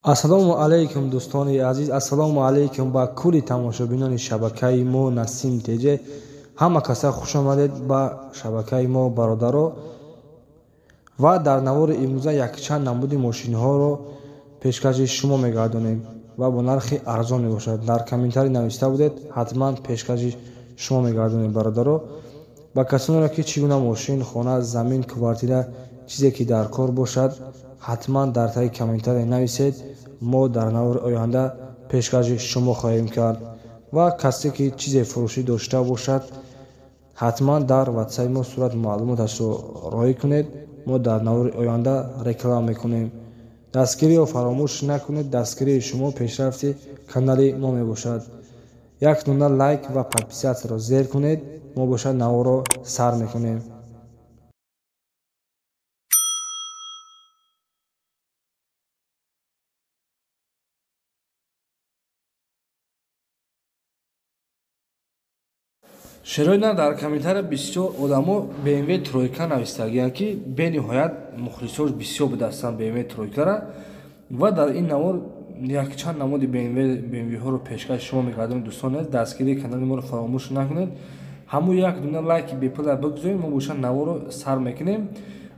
Ассалому алайкум, дӯстони азиз, ассалому алайкум ба кулли тамошобинони шабакаи мо Насим ТЖ. Ҳама каса хуш омадед ба шабакаи мо, бародаро. Ва дар навори имрӯза якчанд намуди мошинҳоро пешкаши шумо мегардонем ва бо нархи арзон мебошад. Дар комментарий нависта будед, ҳатман пешкаши шумо мегардонем, бародаро. Ба касонеро ки чӣ гуна мошин, хона, замин, квартира, чизе ки дар кор бошад, ҳатман дар таги комментария нависед, мо дар навори оянда пешкаши шумо хоҳем кард. Ва касе ки чизе фурӯшӣ дошта бошад, ҳатман дар ватсапи мо сурат маълумоташро роҳӣ кунед, мо дар навори оянда реклама мекунем. Дастгириро фаромӯш накунед, дастгирии шумо пешрафти канали мо мебошад. Як дона лайк ва подписатсияро зер кунед, мо бошад наворро сар мекунем. Шероина дар комментария бисёр одамо BMW тройка навистагиянд, ки бениҳоят мухлисош бисёр будастанд BMW тройкара. Ва дар ин навор якчанд намуди BMW-ҳоро пешкаши шумо мегардонем, дӯстон азиз. Дастгирии канали моро фаромӯш накунед. Ҳамун як дона лайки бепула бигузоред, мо бошад наворро сар мекунем.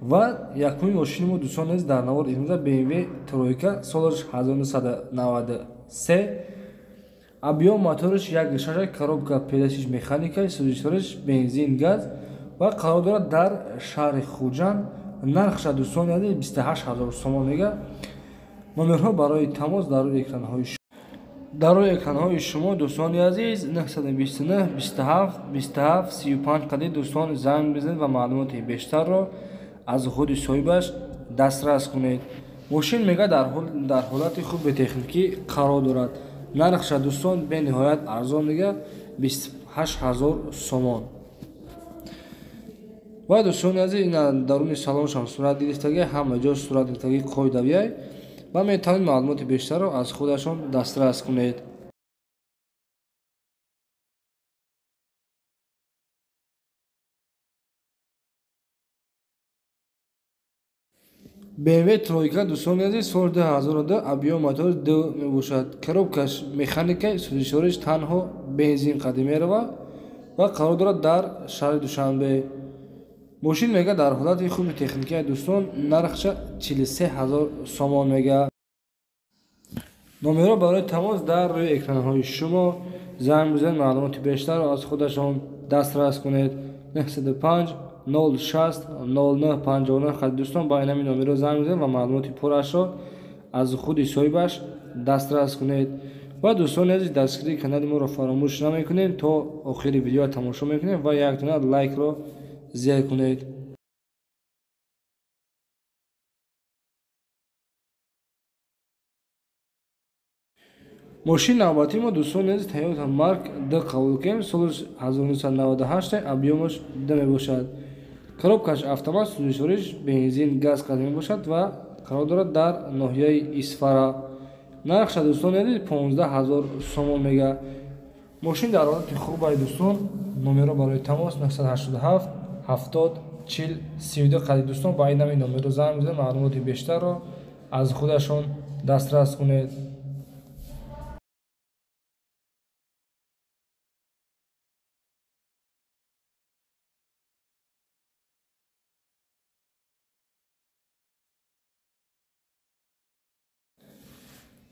Ва якумин мошини мо, дӯстон азиз, дар навор имрӯза BMW тройка, солаш 1993, объем мотораш 1.6, коробка передачиш механика, сӯзишвориш бензин, газ ва қарор дорад дар шаҳри Хуҷанд. Нархша, дӯстони азиз, 28 000 сомон мега. Номерҳо барои тамос дар рӯи экранҳои шумо, дӯстони азиз, 929 27 27 35 қади. Дӯстон, занг бизанед ва маълумоти бештарро аз худи соҳибаш дастрас кунед. Мошин мега дар ҳолати хуби техникӣ қарор дорад. Нархша, дӯстон, бениҳоят арзон мега, 28 000 сомон. Ва, дӯстони азиз, ина даруни салоншам сурат гирифтагӣ, ҳама ҷо сурат гирифтагӣ, қоидавиай ва метавонед маълумоти бештарро аз худашон дастрас кунед. BMW тройка, дӯстони азиз, соли 2002, объем мотор 2 мебошад, коробкаш механика, сӯзишвориш танҳо бензин қадим меравад ва қарор дорад дар шаҳри Душанбе. Мошин мега дар ҳолати хуби техникия, дӯстон, нархша 43 000 сомон мега. Номерҳо барои тамос дар рӯи экранҳои шумо, занг бизанед, маълумоти бештарро аз худашон дастрас кунед. 905 060 09 59 хат. Дӯстон, ба инами номерҳо занг бизанед ва маълумоти пуррашро аз худи соҳибаш дастрас кунед. Ва, дӯстони азиз, дастгирии канали моро фаромӯш намекунем, то охири видеоро тамошо мекунем ва як дона лайкро зер кунед. Мошини навбатии мо, дӯстони азиз, Toyota Mark D қабул кунем, соли 1998, объемаш 2 мебошад, коробкаш автомат, сӯзишвориш бензин, газ қадим мебошад ва қарор дорад дар ноҳияи Исфара. Нархша, дӯстони азиз, 15 000 сомон мега. Мошин дар ҳолати хуб ай, дӯстон. Номерҳо барои тамос 987 70 40 32 қади. Дӯстон, ба ин ҳамин номерро занг бизанед, маълумоти бештарро аз худашон дастрас кунед.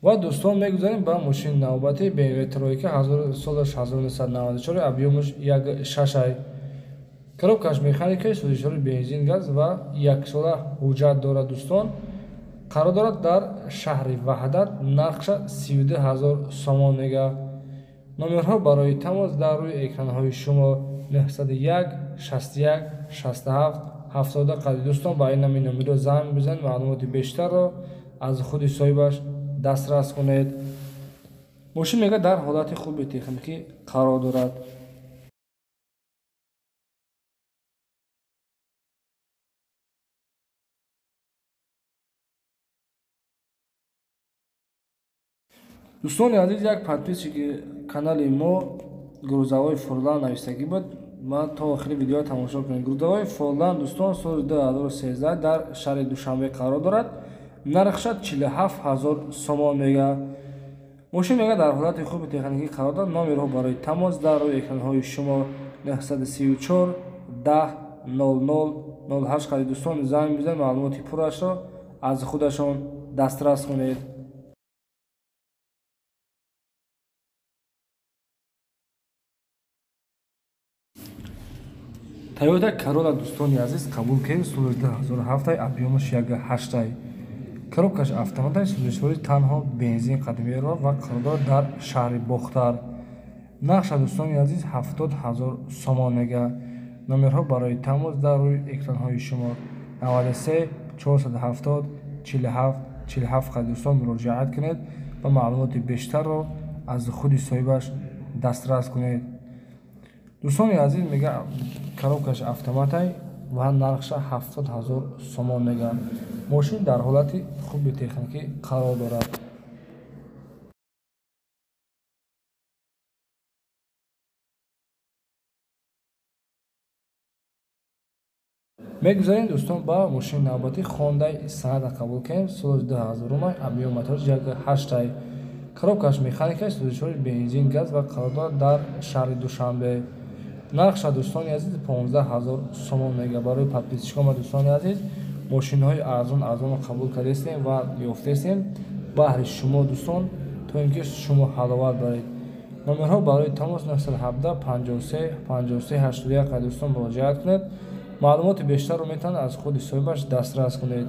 Ва, дӯстон, мегузарем ба мошини навбати, BMW тройка, солаш 1994, объемаш 1.6 ай, коробкаш механика, сӯзишвори бензин, газ ва яксола ҳуҷҷат дорад. Дӯстон, қарор дорад дар шаҳри Ваҳдат. Нархша 32 000 сомон мега. Номерҳо барои тамос дар рӯи экранҳои шумо, 901 61 67 70 қади. Дӯстон, ба ин ҳамин номерро занг бизанед, маълумоти бештарро аз худи соҳибаш дастрас кунед. Мошин мега дар ҳолати хуби техникӣ қарор дорад. Дӯстони азиз, як подписчики канали мо грузовой Форланд навистагӣ буд, ман то охири видео тамошо кунед. Грузовой Форланд, дӯстон, соли 2013, дар шаҳри Душанбе қарор дорад. Нархша 47 000 сомон мега. Мошин мега дар ҳолати хуби техникӣ қарор дорад. Номерҳо барои тамос дар рӯи экранҳои шумо 934 10 00 08 қади дӯстон занг бизанед, маълумоти пуррашро аз худашон дастрас кунед. Toyota Corolla дӯстони азиз қабул кунед, соли 2007, объёмаш 1.8, коробкаш автомат, сӯзишворӣ танҳо бензин қадим меравад ва қарор дорад дар шаҳри Бохтар. Нархша дӯстони азиз 70 000 сомон мега. Номерҳо барои тамос дар рӯи экранҳои шумо 93 470 47 47 қади дӯстон муроҷиат кунед ва маълумоти бештарро аз худи соҳибаш дастрас кунед. Дӯстони азиз мега коробкаш автоматай ва нархша 70 000 сомон мега. Мошин дар ҳолати хуби техникӣ қарор дорад. Мегузарем дӯстон ба мошини навбатӣ Honda Sonata қабул кунем, соли 2000, объём мотораш 1.8, коробкаш механикаш, сӯзишворӣ бензин, газ ва қарор дорад дар шаҳри Душанбе. Нархша дӯстони азиз 15 000 сомон мега. Барои подписчикон ва дӯстони азиз мошинҳои арзон арзонро қабул кардастем ва ёфтастем баҳри шумо дӯстон, то ин ки шумо ҳаловат баред. Номерҳо барои тамос 917 53 53 81 қади дӯстон муроҷиат кунед. Маълумоти бештарро метавонед аз худи соҳибаш дастрас кунед.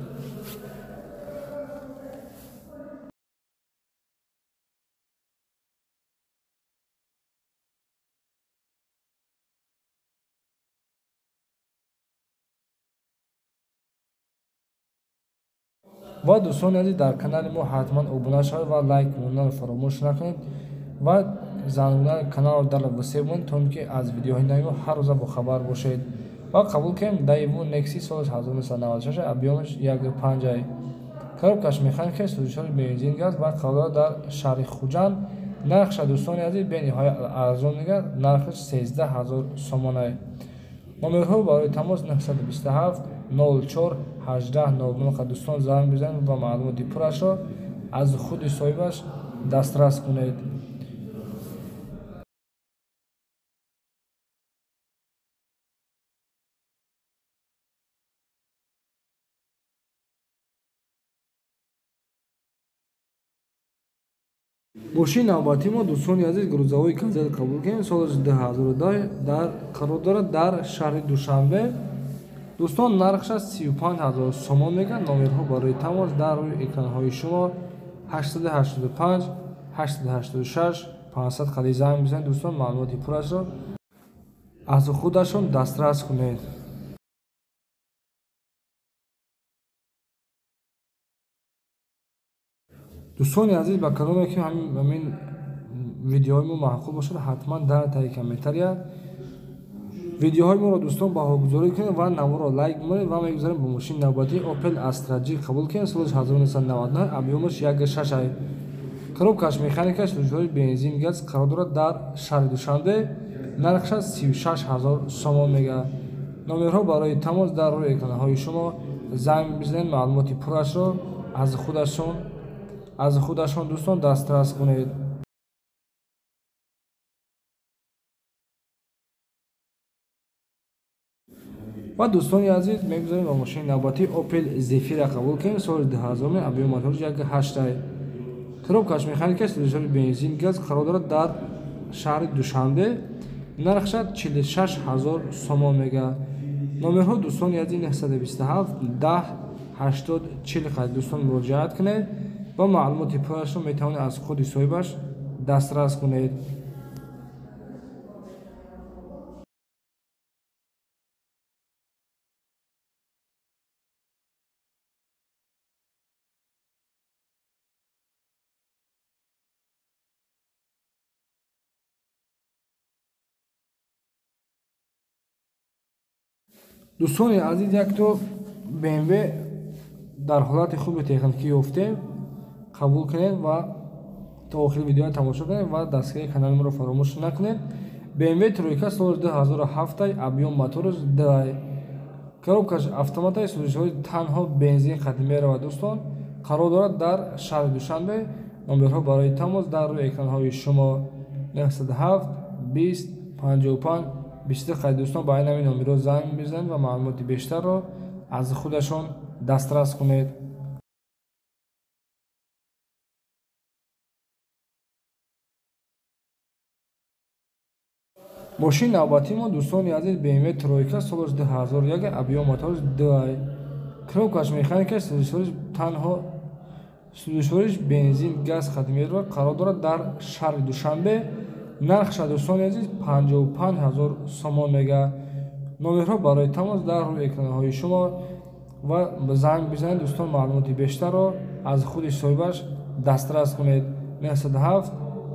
Ва дӯстони азиз дар канали мо ҳатман обуна шавед ва лайк монданро фаромӯш накунед ва зангӯлаи каналро дар васеъ монед, то ин ки аз видеоҳои нави мо ҳар рӯза бохабар бошед. Ва қабул кунем Daewoo Nexi соли 1996, объёмаш 1.5, коробкаш механика, сӯзишворӣ бензин, газ ва қарор дорад дар шаҳри Хуҷанд. Нархша дӯстони азиз бениҳоят арзон мега, нархаш 13 000 сомонай. Номерҳо барои тамос 927 04 18 00 дӯстон занг бизанед ва маълумоти пуррашро аз худи соҳибаш дастрас кунед. Мошини навбатии мо дӯстони азиз грузовой Газель қабул кунем, соли 2010 дар қарор дорад дар шаҳри Душанбе. Дӯстон нархша 35 000 сомон мега. Номерҳо барои тамос дар рӯи экранҳои шумо 885 886 500 қади занг бизанед дӯстон, маълумоти пуррашро аз худашон дастрас кунед. Дӯстони азиз ба кадоме ки ҳамин видеоҳои мо маъқул бошад, ҳатман дар таги комментария видеоҳои моро дӯстон баҳогузорӣ кунед ва наворро лайк монед. Ва мегузарем ба мошини навбатии Opel Astra G қабул кунед, соли 1999, объёмаш 1.6, коробкаш механикаш, сӯзишворӣ бензин, газ қарор дорад дар шаҳри Душанбе. Нархша 36 000 сомон мега. Номерҳо барои тамос дар рӯи экранҳои шумо занг бизанед, маълумоти пуррашро аз худашон дӯстон дастрас кунед. Ва дӯстони азиз мегузарем ба мошини навбатии Opel Zafira қабул кунем, соли 2000, объём мотораш 1.8, коробкаш механика, сӯзишворӣ бензин, газ қарор дорад дар шаҳри Душанбе. Нархша 46 000 сомон мега. Номерҳо дӯстони азиз 927 10 80 40 қади дӯстон муроҷиат кунед ва маълумоти пуррашро метавонед аз худи соҳибаш дастрас кунед. Дӯстони азиз якто BMW дар ҳолати хуби техникӣ ёфтем, қабул кунед ва то охири видеоро тамошо кунед ва дастгирии канали моро фаромӯш накунед. BMW тройка соли 2007, объём мотораш 2, коробкаш автоматай, сӯзишворӣ танҳо бензин қадим меравад дӯстон, Қарор дорад дар шаҳри Душанбе. Номерҳо барои тамос дар рӯи экранҳои шумо 907 20 55 22. Қайд дӯстон, ба ин ҳамин номерҳо занг бизанед ва маълумоти бештарро аз худашон дастрас кунед. Мошини навбатии мо, дӯстони азиз, BMW тройка, солаш 2001, объём мотораш 2, коробкаш механикаш, сӯзишвориш танҳо сӯзишвориш бензин, газ хатмиро. Қарор дорад дар шаҳри Душанбе. Нархша, дӯстони азиз, 55 000 сомон мега. Номерҳо барои тамос дар рӯи экранҳои шумо ва занг бизанед, дӯстон, маълумоти бештарро аз худи соҳибаш дастрас кунед. 907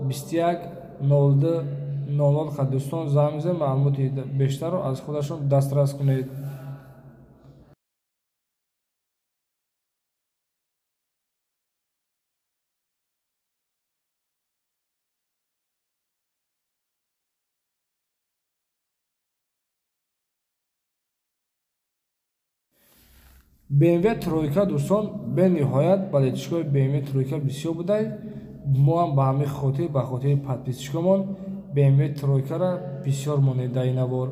21 02 00. Қад дӯстон, занг бизанед, маълумоти бештарро аз худашон дастрас кунед. BMW тройка, дӯстон, бениҳоят болельщикои BMW тройка бисёр будай. Мо ҳам ба ҳамин хотир, ба хотири подписчикомон BMW тройкара бисёр монед дар ин навор.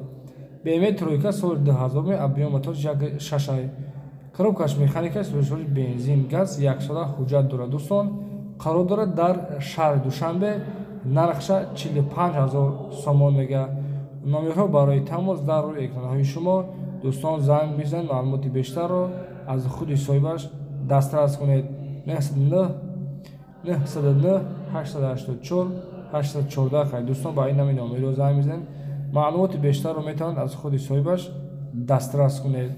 BMW тройка соли 2000, объём мотор 6, коробкаш механика, сӯзишвориш бензин, газ, яксола ҳуҷҷат дорад, дӯстон. Қарор дорад дар шаҳри Душанбе. Нархша 45 000 сомон мега. Номерҳо барои тамос дар рӯи экранҳои шумо, дӯстон, занг бизанед, маълумоти бештарро аз худи соҳибаш дастрас кунед. 909 909 884 814. Қайд дӯстон, ба ин ҳамин номерҳо занг бизанед, маълумоти бештарро метавонед аз худи соҳибаш дастрас кунед.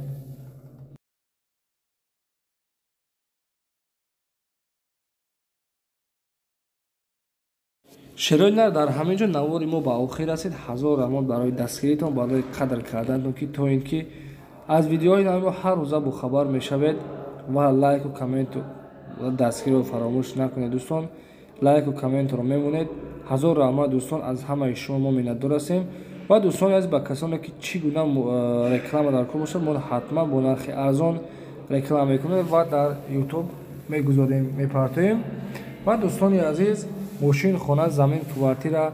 Шерои нар, дар ҳамин ҷо навори мо ба охир расид. Ҳазор раҳмат барои дастгиритон, барои қадр карданатон, ки то ин ки аз видеоҳои нави мо ҳар рӯза бохабар мешавед. Ва лайку комменту ва дастгириро фаромӯш накунед, дӯстон. Лайку комментро мемонед. Ҳазор раҳмат, дӯстон, аз ҳамаи шумо мо миннатдор ҳастем. Ва дӯстони азиз, ба касоне ки чӣ гуна реклама дар кор бошад, мо ҳатман бо нархи арзон реклама мекунем ва дар ютуб мегузорем, мепартоем. Ва дӯстони азиз, мошин, хона, замин, квартира,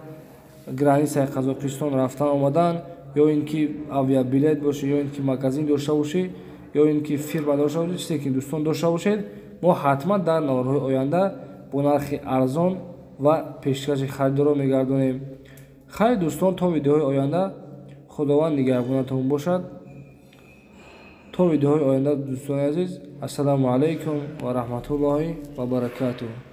границаи Қазоқистон рафтан омадан, ё ин ки авиабилет бошед, ё ин ки магазин дошта бошед, ё ин ки фирма дошта бошед, чизе ки дӯстон дошта бошед, мо ҳатман дар наворҳои оянда бо нархи арзон ва пешкаши харидорро мегардонем. Хайр, дӯстон, то видеоҳои оянда Худованд нигаҳбонатон бошад. То видеоҳои оянда, дӯстони азиз, ассалому алайкум ва раҳматуллоҳи ва баракатуҳ.